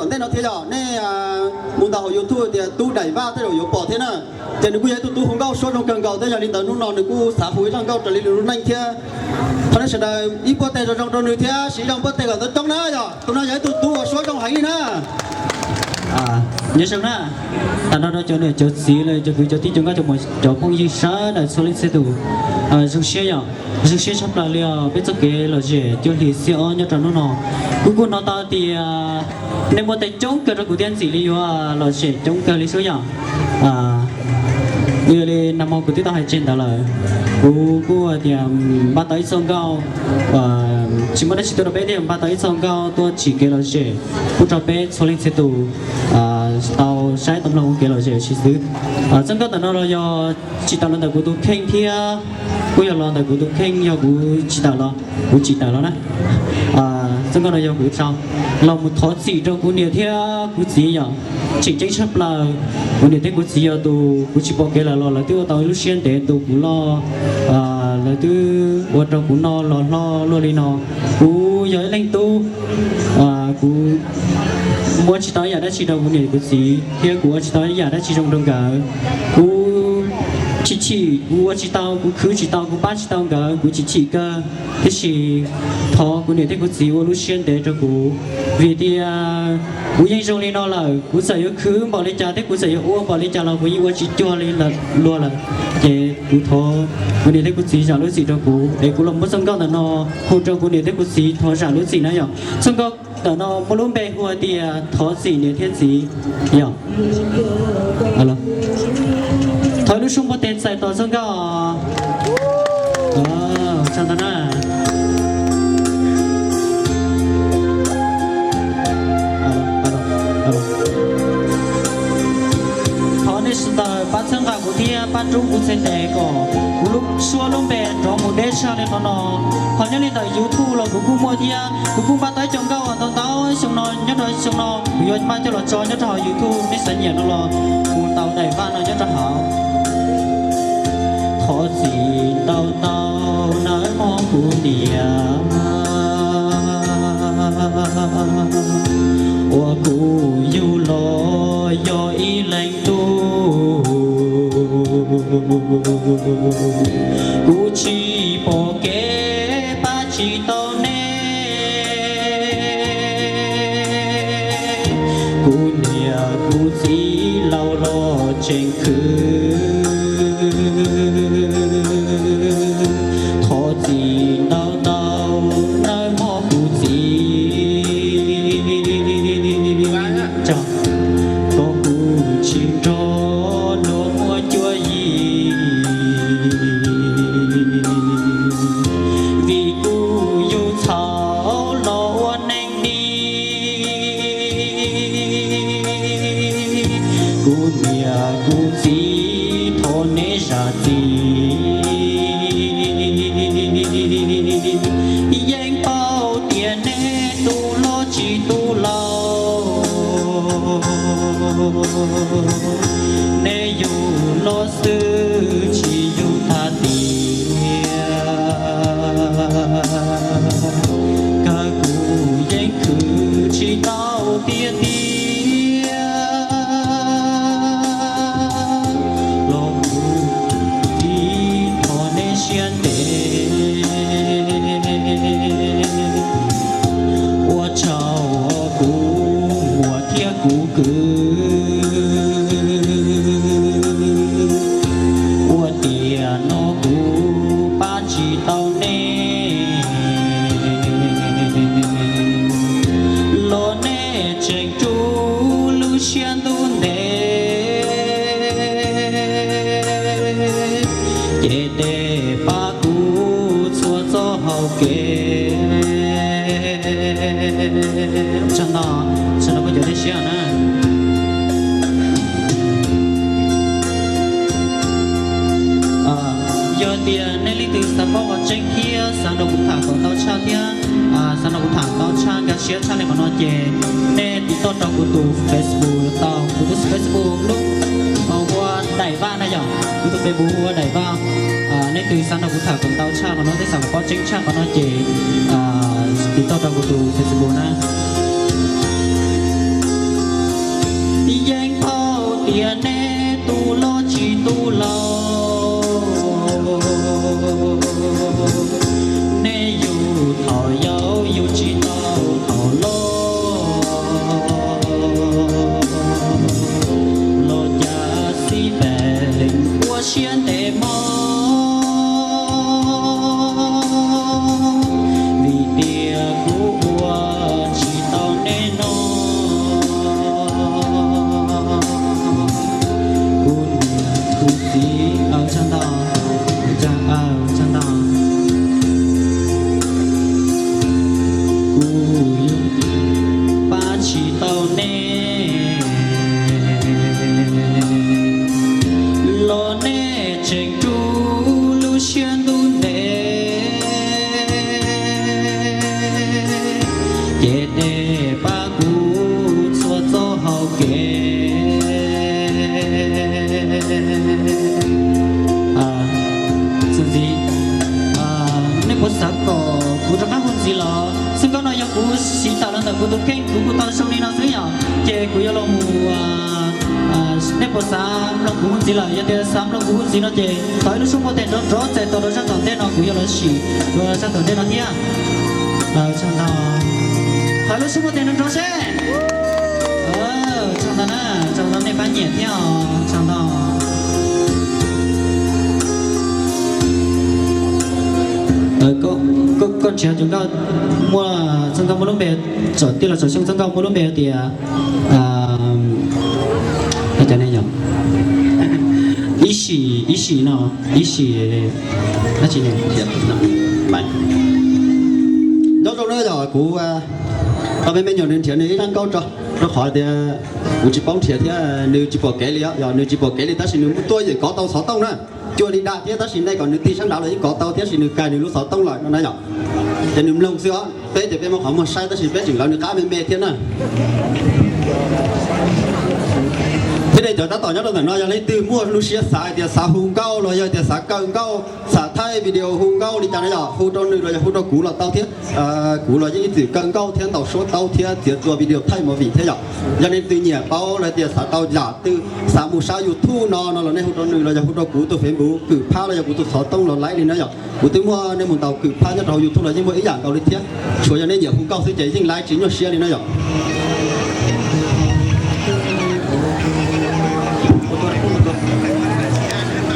Tom ntej no thiab yog nej mus ntawm hauv YouTube tias Tub Daim Vaj tej zaum yuav pom thiab na. Ces nws kuj yog ib tug tub hu nkauj suab zoo kawg nkaus thiab, yog li ntawd hnub no nws kuj xav hu ib zaj nkauj raws li nws lub neej thiab. Thov nej sawv daws ib puag tes zoo zoo rau nws thiab siv zog npuaj tes kom tau coob na yog. Tus no yog ib tug tub uas suab zoo heev li na. Nyob zoo na, tag nrho rau cov niam cov txiv los cov kwv cov tij cov nkauj cov muam cov phooj ywg sawv daws txhua leej txhia tus, zoo siab yom, zoo siab tshaj plaws li os. Peb txoj kev lom zem cuaj hlis xiab ob nyob rau hnub no, kuv kuj hnov tau tias nej muaj tes coob kawg rau kuv thiab ntxim li yuav lom zem coob kawg li xwb yom. Yog li nag hmo kuv twb tau hais tseg ntawd lawm, kuv kuj tias npaj tau ib txoj nkauj, tsis muaj dab tsi tuaj rau peb thiab, npaj tau ib txoj nkauj tuaj tsim kev lom zem pub rau peb txhua leej txhia tus tau saib tau mloog ua kev lom zem tsis xwb. Txoj nkauj ntawm no los yog tsis tawm los ntawm kuv tus kheej thiab, kuj yog los ntawm kuv tus kheej, yog kuv tsis tawm los, kuv tsis tawm los na. Txoj nkauj no yog kuv tso los mus thov txim rau kuv niam thiab kuv txiv yom. Tseem ceeb tshaj plaws, kuv niam thiab kuv txiv yog tus kuv tsis pom kev lawm los lawv twb ua tau ib lub siab ntev tu kuv loj, lawv twb ua rau kuv noj los hlob luaj li no. Kuv yog ib leej tub, kuv ua tsis tau ib yam dab tsi rau kuv niam kuv txiv thiab kuv ua tsis tau ib yam dab tsi zoo rau nkawd. Kuv chim chim, kuv ua tsis tau, kuv khwv tsis tau, kuv pab tsis tau nkawd, kuv chim chim kawg. Tiam sis thov kuv niam thiab kuv txiv ua lub siab ntev rau kuv, vim tias kuv yeej zoo li no lawm, kuv txawm yuav khwv npaum li cas thiab kuv txawm yuav ua npaum li cas los kuv yeej ua tsis cuag li luag lawm. Ces kuv thov kuv niam thiab kuv txiv zam lub txim rau kuv es kuv los muab txoj nkauj ntawm no hu rau kuv niam thiab kuv txiv thov zam lub txim na yom. Txoj nkauj ntawm no muaj lub npe hu tias thov txim niam thiab txiv yom. Thov ib lub suab npuaj tes txais tos txoj nkauj. Thov nej sawv daws pab txhawb nqa kuv thiab pab rub kuv txhais tes kom kuv lub suab lub npe rov mus deb tshaj li qhov no. Ho nyob li ntawm YouTube los kuv kuj muaj thiab, kuv kuj npaj tau ib co nkauj uas ntau ntau xyoo no, nyob rau xyoo no kuv yuav npaj coj los tso nyob rau hauv YouTube, nej xav nyiam no los mus ntaus daim vaj no nyob rau hauv. Thov txim ntau ntau nawb mog kuv niam, uas kuv yug los yog ib leeg tub, kuv tsis pom kev pab tsis tau nej. Kuv niam kuv txiv laus los tseem khwv. Thov txim ntau ntau nawb mog kuv txiv, kom kuv tsis nrog luag muaj cuab yim, vim kuv yug txhaum los ua neeg dim. Kuv niam kuv txiv thov neb zam txim, yeej paub tias neb tu loj tsis tu laus, neb yug los xwb tsis yug tag tiag. Kawg kuv yeej khwv tsis tau tiag tiag, los kuv txiv thov neb siab ntev. Ua tsaug kuv muam thiab kuv kwv, ua tiam no kuv pab tsis tau nej, los nej tseem rub lub siab ntuj ntev ces tej pab kuv txhua txoj hau kev. Tsa no, tsa no kuv cov dej siab na. Yog tias nej leej twg xav paub qhov tseeb thiab xav nrog kuv tham kom ntau tshaj thiab xav nrog kuv tham ntau tshaj nkag siab tshaj li qhov no ces nej tiv toj rau kuv tus Facebook tau, kuv tus Facebook lub ua Daim Vaj na yom, kuv tus Facebook ua Daim Vaj. Nej twg xav nrog kuv tham kom ntau tshaj qhov no thiab xav kom paub tseeb tshaj qhov no ces tiv toj rau kuv tus Facebook na. Kuv yuav los mus, nej puas xav mloog kuv hu ntxiv lawm? Yog tias xav mloog kuv hu ntxiv no ces thov ib lub suab muaj tes nrov nrov txais tos rau sab tom ntej no, kuv yuav los sim rau sab tom ntej no thiab. Thov ib lub suab muaj tes nrov nrov seb. Tsaug ntau na, tsaug ntau nej pab nyiam thiab os, tsaug ntau. Koj nrhiav tus nkauj muaj, txoj nkauj muaj lub npe, txawm tij los txawm xyoo txoj nkauj muaj lub npe hais tias ib sim, ib sim no, ib sim, dab tsi ne? Nyob zoo na, yog kuv tau me me nyuam nws nrhiav nws ib zaj nkauj tso, rau qhov tias kuv tsis paub nrhiav thiab nws tsis pom kev li, yog nws tsis pom kev li tab sis nws tuaj yeem kov tau xov tooj na. Cua li dag thiab tab sis nej kom nws tig sab nraud los yeej kov tau thiab, sis nws kais nws lub xov tooj lawm no na yom. Ces nws mloog xwb os, peb ces peb muab qhov muag saib tab sis peb tseem lawv nws qab me me thiab na. Thiab nej cov tab tom nyob rau ntawm no yog leej twg muaj lub siab xav hais tias xav hu nkauj los yog tias xav kaw nkauj, xav thaij video hu nkauj li cas na yom, hu rau nws los yog hu rau kuv los tau thiab. Kuv los yeej ib txwm kaw nkauj thiab ntaus suab taub thiab txiav txua video thaij movie thiab yom. Yog nej leej twg nyiam paub los tias xav tau yam twg, xav mus sab YouTube no no los nej hu rau nws los yog hu rau kuv tus Facebook Kwm Phab los yog kuv tus xov tooj los laib li na yom. Kuv twb muaj nej mus ntaus Kwm Phab nyob rau hauv YouTube los yeej muaj ib yam nkaus li thiab. Tsuas yog nej nyiam hu nkauj xwb ces yeej laib tsis nyuaj siab li na yom.